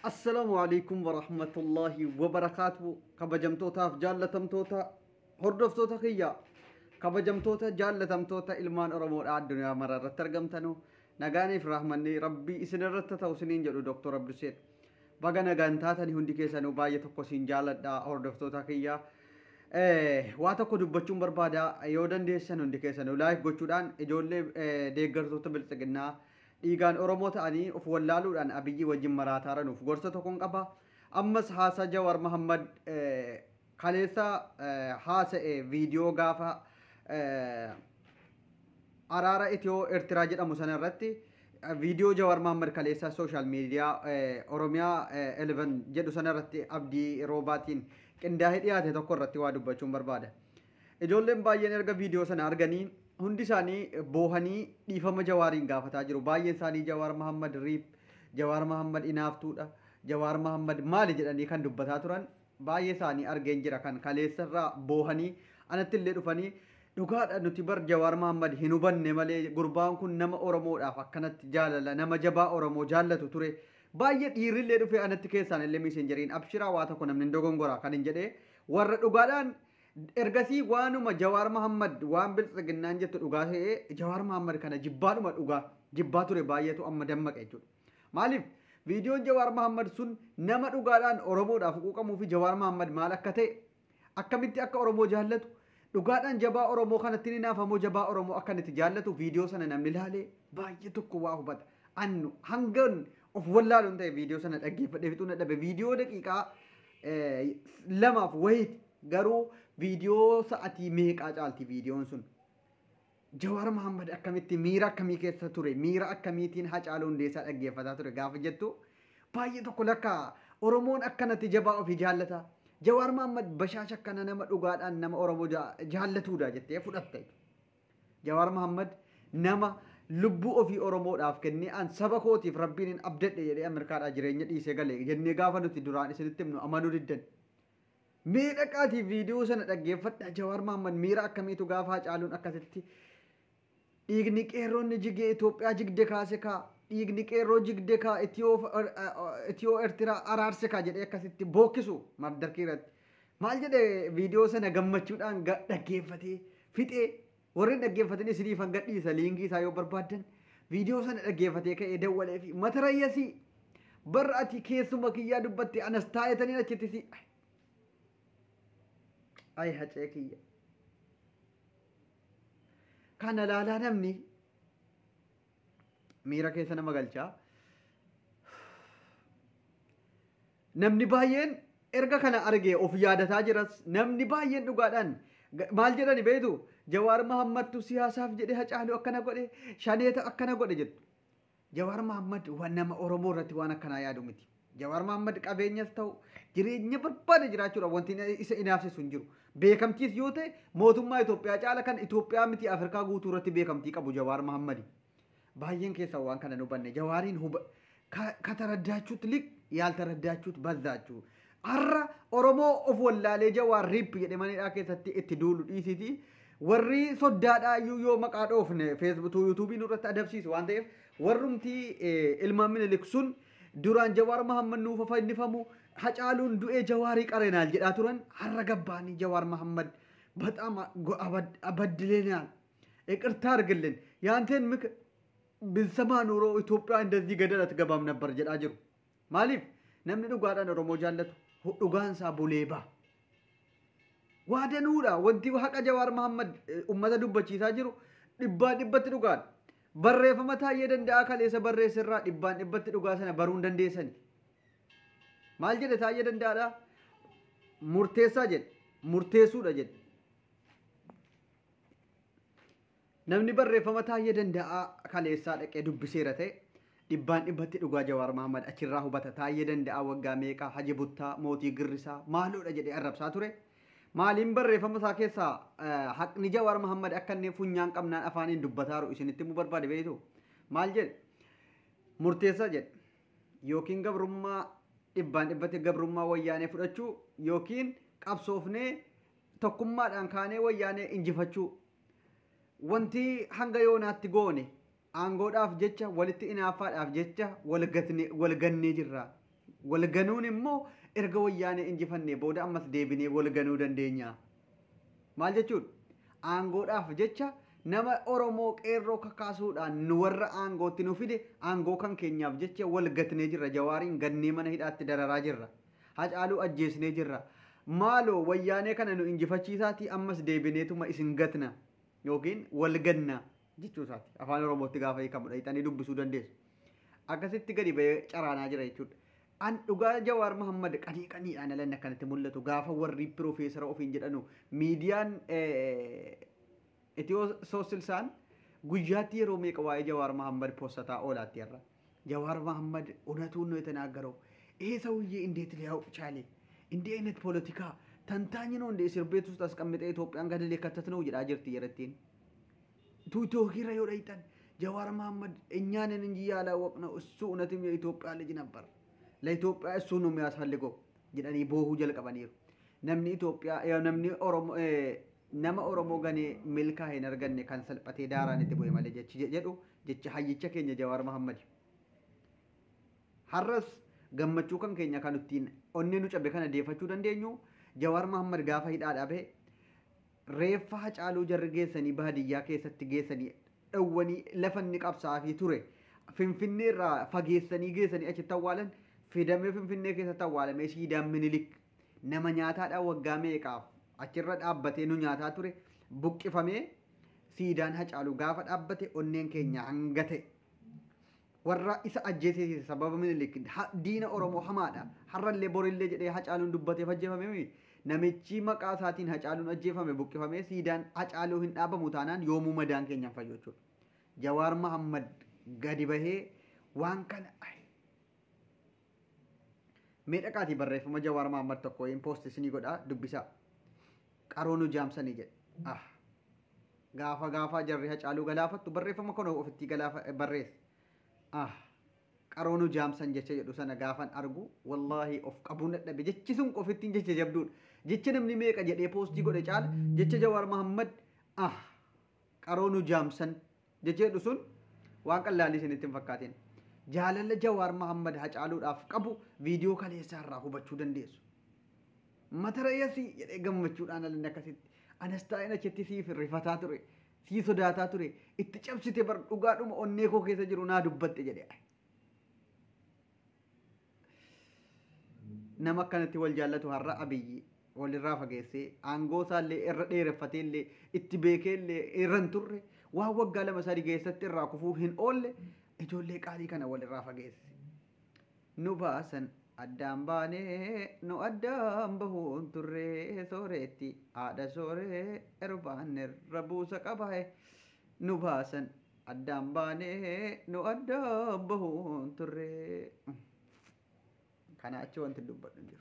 Assalaamu alaikum warahmatullaahi wabarakaatu. Kabajamtootaaf jaallatamtoota hordoftoota kiyya, kabajamtoota jaallatamtoota ilmaan Oromoodha addunyaa mara irratti argamtanu, nagaaniif rahmanni rabbii isin irratti ta'u isiniin jedhu Dr. Abduseen. Baga nagaan taatanii hundi keessanuu, baay'ee tokko isin jaalladha hordoftoota kiyya. Waa tokko dubbachuun barbaada, yoo dandeessan hundi keessanuu like gochuudhaan ijoollee deeggartoota biltsiginnaa dhiigaan Oromoo ta'anii of wallaaluudhaan Abiyyi wajjin maraataa jiranuuf gorsa tokkoon qaba. Ammas haasaa Jawar Mahammad kaleessa haasa'e, viidiyoo gaafa araara Itiyoo Eertiraa jedhamu sana irratti viidiyoo Jawar Mahammad kaleessa social media Oromiyaa 11 jedhu sana irratti Abdii Roobaatiin qindaa'ee dhiyaate tokko irratti waa dubbachuun barbaada. Ijoolleen baay'een erga viidiyoo sana arganii hundi isaanii boohanii dhiifama Jawaariin gaafataa jiru. Baay'een isaanii Jawaar Mahammad RIP, Jawaar Mahammad inaaftuudha, Jawaar Mahammad maali jedhanii kan dubbataa turan baay'ee isaanii argeen jira, kan kaleessarraa boohanii anatti illee dhufanii, dhugaadha nuti bar Jawaar Mahammad hin hubanne malee gurbaan kun nama Oromoodhaaf akkanatti jaalala, nama jabaa Oromoo jaallatu ture. Baay'ee dhiirrillee dhufee anatti keessaan illee Messengeriin abshiraa, waa tokko namni hin dogongora kan hin jedhee, warra dhugaadhaan ergasii waanuma Jawaar Mahammad waan biltsiginnaan jettu dhugaa ta'ee Jawaar Mahammad kana jibbaadhuma dhugaa jibbaa ture baay'eetu amma dammaqe jechuudha. Maaliif viidiyoon Jawaar Mahammad sun nama dhugaadhaan Oromoodhaaf quuqamuu fi Jawaar Mahammad maal akka ta'e, akkamitti akka Oromoo jaallatu, dhugaadhaan jabaa Oromoo kanatti ni naafamoo jabaa Oromoo akka inni jaallatu viidiyoo sana namni ilaalee baay'ee tokko waa hubata. Annu hangan of wallaaluun ta'e viidiyoo sana dhaggeeffadhee fixuu dadhabe. Viidiyoo daqiiqaa 2f wayiiti, garuu viidiyoo sa'atii meeqaa caalti viidiyoon sun. Jawaar Mahammad akkamitti miira akkamii keessa ture, miira akkamiitiin Hacaaluu Hundeessaa dhaggeeffataa ture gaafa jettu, baay'ee tokko lakka Oromoon akkanatti jabaa ofii jaallata. Jawaar Mahammad bashaasha akkana nama dhugaadhaan nama Oromoo jaallatuudha jettee fudhatta. Jawaar Mahammad nama lubbuu ofii Oromoodhaaf kennee, an saba kootiif rabbiin hin abdadhe jedhee Ameerikaadhaa jireenya dhiisee gale jennee gaafa nuti duraan isinitti himnu amanuu diddan. Mee dhaqaatii viidiyoo sana dhaggeeffadhaa. Jawaar Mahammad miira akkamiitu gaafa Hacaaluun akkasitti dhiigni qeerroonni jigee Itoophiyaa jigde kaase kaa, dhiigni qeerroo jigde kaa Itiyoo Eertiraa araarse kaa jedhee akkasitti bookkisu madarkii irratti. Maal jedhe viidiyoo sana gammachuudhaan dhaggeeffatee fixee, warri dhaggeeffatanii isiniif gadhiisa liinkii isaa yoo barbaaddan, viidiyoo sana dhaggeeffatee ka'ee dawwalee fi mata rayyasii barra ati keessuma kiyyaa dubbatte anas taa'etanii achitti si ay hacee kiyya kana laalaa namni miira keessa nama galchaa. Namni baay'een erga kana argee of yaadataa jiras. Namni baay'een dhugaadhaan maal jedhani beektu? Jawaar Mahammadtu siyaasaaf jedhe Hacaaluu akkana godhe, shaneeta akkana godhe jettu. Jawaar Mahammad waan nama Oromoo irratti waan akkanaa yaadu miti. Jawaar Mahammad qabeenyas ta'u jireenya barbaade jiraachuudha wanti isa inaafsisu hin jiru. Beekamtiis yoo ta'e mootummaa Itoophiyaa caala kan Itoophiyaa miti Afrikaa guutuu irratti beekamtii qabu Jawaar Mahammadi. Baay'een keessaa waan kana hin hubanne. Jawaariin huba ከተረዳችሁት ልክ ያልተረዳችሁት በዛችሁ። Har'a Oromoo of wallaalee Jawaar RIP jedhe manidhaa keessatti itti duulu dhiisiti. Warri soddaadhaa iyyuu yoo maqaa dhoofne Feesbuukii Yuutuubii nurratti adabsiisu waan ta'eef, warrumti ilmaan Minilik sun duraan Jawaar Mahammad nuuf fannifamu, Hacaaluun du'ee Jawaarii qarenaal jedhaa turan, har'a gabbaanii Jawaar Mahammad በጣም አበድለናል፣ ይቅርታ አድርግልን፣ ያንተን ምክር ብንሰማ ኑሮ ኢትዮጵያ እንደዚህ ገደል አትገባም ነበር jedhaa jiru. Maaliif namni dhugaadhaan Oromoo jaallatu dhugaan isaa bulee ba'a. Waa danuudha wanti haqa Jawaar Mahammad ummata dubbachiisaa jiru dhibbaan dhibbatti dhugaadha. Barreeffama Taayyee Danda'aa kaleessa barreessirraa dhibbaan dhibbatti dhugaa sana baruu hin dandeessani. Maal jedhe Taayyee Danda'aadha? Murteessaa jedhe. Murteessuudha jedhe. Namni barreeffama Taayyee Danda'aa kaleessaa dhaqee dubbiseera ta'e dhibbaan dhibbatti dhugaa Jawaar Mahammad achirraa hubata. Taayyee Danda'aa waggaa meeqaa Haji Buttaa mootii girrisaa maaloodha jedhee arrabsaa ture. Maaliin barreeffama isaa keessaa haqni Jawaar Mahammad akka inni funyaan qabnaan afaaniin dubbataaru isinitti himuu barbaade beektu. Maal jedhe? Murteessaa jedhe. Yookiin gabrummaa dhibbaan dhibbatti gabrummaa wayyaanee fudhachuu yookiin qabsoofnee tokkummaadhaan kaanee wayyaanee injifachuu. Wanti hanga yoonaatti goone aangoodhaaf jecha, walitti inaaffaadhaaf jecha wal gannee jirra. Wal ganuun immoo erga wayyaanee injifannee booda ammas deebinee wal ganuu dandeenya. Maal jechuudha? Aangoodhaaf jecha nama Oromoo qeerroo kakaasuudhaan nu warra aangootti nu fide aangoo kan keenyaaf jecha wal gatnee jirra. Jawaariin gannee mana hidhaatti dararaa jirra. Hacaaluu ajjeesnee jirra. Maaloo wayyaanee kana nu injifachiisaatii ammas deebineetuma isin gatna yookiin wal ganna jechuu isaati. Afaan Oromootti gaafa hiikamu dhayixanii dubbisuu dandeessu. Akkasitti gadi bahee caraanaa jira jechuudha. An dhugaa Jawaar Mohammad qanii qaniidhaan alanni akkanatti mul'atu gaafa warri piroofeesara ofiin jedhanu miidiyaan Itiyoo Soosilsaan guyyaatti yeroo meeqa waa'ee Jawaar Mohammad postataa oolaatti irra. Jawaar Mohammad እውነቱን ነው የተናገረው። ይሄ ሰውዬ እንዴት ሊያውቅ ቻለ? እንዲህ አይነት ፖለቲካ ተንታኝ ነው እንደ እስር ቤት ውስጥ አስቀምጠ ኢትዮጵያን ገደል የከተት ነው jedhaa jirti jedhattiin. Tuutookiirra yoo dhayxan Jawaar Mohammad እኛንን እንጂ ያላወቅነው እሱ እውነትም የኢትዮጵያ ልጅ ነበር። ለኢትዮጵያ እሱ ነው የሚያስፈልገው jedhanii boohuu jalqabaniiru. Namni Itoophiyaa namni Oromoo nama Oromoo ganee milkaa hin arganne kan salphatee daaraan itti bu'e malee jechi jedhu jecha hayyicha keenya Jawaar Mohammad. Har'as gammachuu kan keenya kan ittiin onnee nu cabe kana deeffachuu dandeenyu Jawaar Mohammad gaafa hidhaa dhabe reeffa Hacaaluu jarri geessanii baadiyyaa keessatti geessanii dhawwanii lafa inni qabsaa'aa ture Finfinnee irraa fageessanii geessanii achitti awwaalan fidamee Finfinnee keessatti awwaalamee siidaan Minilik nama nyaataadhaan waggaa meeqaaf achirra dhaabbatee nu nyaataa ture buqqifamee siidaan Hacaaluu gaafa dhaabbate onneen keenya hanga ta'e warra isa ajjeesee sababa Minilik diina Oromoo hamaadha har'allee borillee jedhee Hacaaluun dubbateef ajjeefame namichi maqaa isaatiin Hacaaluun ajjeefame buqqifamee siidaan Hacaaluu hin dhaabamu taanaan yoomuu madaan keenyaan fayyu jechuudha. Jawaar Mohammad gadi bahee waan kana mee dhaqaatii barreeffama Jawaar Mohammad tokko hin poost isinii godhaa dubbisaa. Qaroo nu jaamsanii jedhe. Gaafa gaafa jarri Hacaaluu galaafattu barreeffama kana ofitti galaafa barreesse. Qaroo nu jaamsan jecha jedhu sana gaafan argu wallaahi of qabuu dadhabe jechi sun qofittiin jecha jabduudha. Jecha namni meeqa jedhee poostii godhe caala jecha Jawaar Mohammad qaroo nu jaamsan jecha jedhu sun waan qallaalii isinitti hin fakkaatin. Jaalala Jawaar Mohammad Hacaaluudhaaf qabu viidiyoo kaleessaa irraa hubachuu dandeessu. Matarayyasii jedhee gammachuudhaan alanni akkasitti anas taa'een achitti siif rifataa ture sii sodaataa ture itti cabsite bar dhugaadhuma onnee koo keessa jiru naa dubbatte jedhee. Nama akkanatti wal jaallatu har'a Abiyyi walirraa fageessee aangoo isaallee irra dheereffatee illee itti beekee illee irra hin turre waan waggaa 2 3 keessatti irraa kufuu hin oolle ijoollee qaalii kana walirraa fageesse. Nu baasan addaan baanee nu addaan bahuun turree sooreetti haadha sooree erbaan irra buusa qabaa'e. Nu baasan addaan baanee nu addaan bahuun turree. Kana achi wanti dubbadhu hin jiru.